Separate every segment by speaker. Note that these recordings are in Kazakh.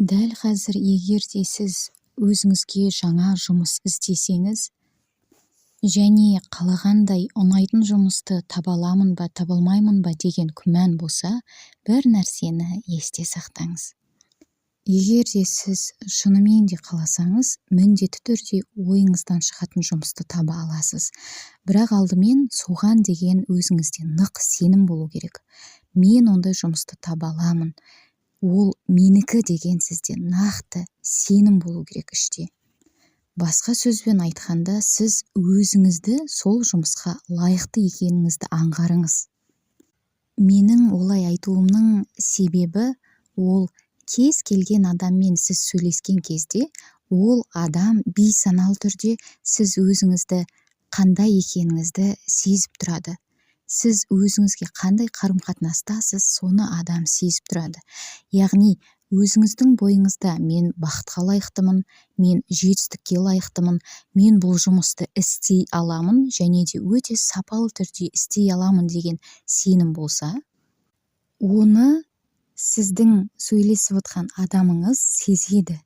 Speaker 1: Дәл қазір, егер де сіз өзіңізге жаңа жұмыс іздесеңіз және қалағандай ұнайтын жұмысты таба аламын ба, таба алмаймын ба деген күмән болса, бір нәрсені есте сақтаңыз: егер де сіз шынымен де қаласаңыз, міндетті түрде ойыңыздан шығатын жұмысты таба аласыз. Бірақ алдымен соған деген өзіңізде нық сенім болу керек. Мен ондай жұмысты таба аламын, ол менікі деген сізде нақты сенім болу керек іште. Басқа сөзбен айтқанда, сіз өзіңізді сол жұмысқа лайықты екеніңізді аңғарыңыз. Менің олай айтуымның себебі, ол кез келген адаммен сіз сөйлескен кезде, ол адам бейсаналы түрде сіз өзіңізді қандай екеніңізді сезіп тұрады. Сіз өзіңізге қандай қарым-қатынастасыз, соны адам сезіп тұрады. Яғни өзіңіздің бойыңызда «мен бақытқа лайықтымын, мен жетістікке лайықтымын, мен бұл жұмысты істей аламын және де өте сапалы түрде істей аламын» деген сенім болса, оны сіздің сөйлесіп отқан адамыңыз сезеді.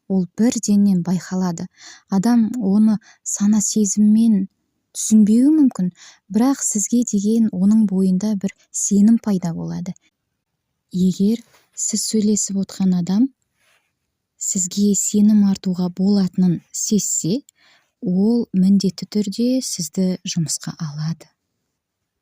Speaker 1: Ол бірденнен байқалады. Адам оны сана сезіммен түсінбеуі мүмкін, бірақ сізге деген оның бойында бір сенім пайда болады. Егер сіз сөйлесіп отқан адам сізге сенім артуға болатынын сезсе, ол міндетті түрде сізді жұмысқа алады.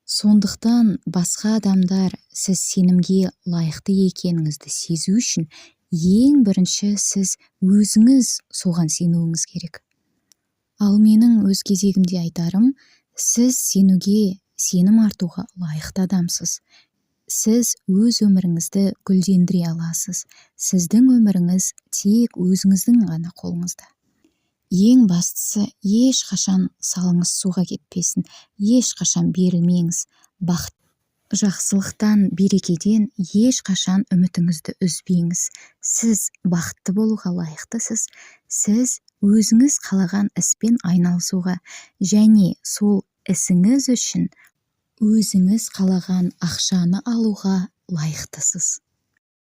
Speaker 1: Сондықтан басқа адамдар сіз сенімге лайықты екеніңізді сезу үшін ең бірінші сіз өзіңіз соған сенуіңіз керек. Ал менің өз кезегімде айтарым: сіз сенуге, сенім артуға лайықты адамсыз. Сіз өз өміріңізді гүлдендіре аласыз. Сіздің өміріңіз тек өзіңіздің ғана қолыңызда. Ең бастысы, ешқашан салыңыз суға кетпесін, ешқашан берілмеңіз. Бақыт, жақсылықтан, берекеден ешқашан үмітіңізді үзбеңіз. Сіз бақытты болуға лайықтысыз. Сіз өзіңіз қалаған іспен айналысуға және сол ісіңіз үшін өзіңіз қалаған ақшаны алуға лайықтысыз.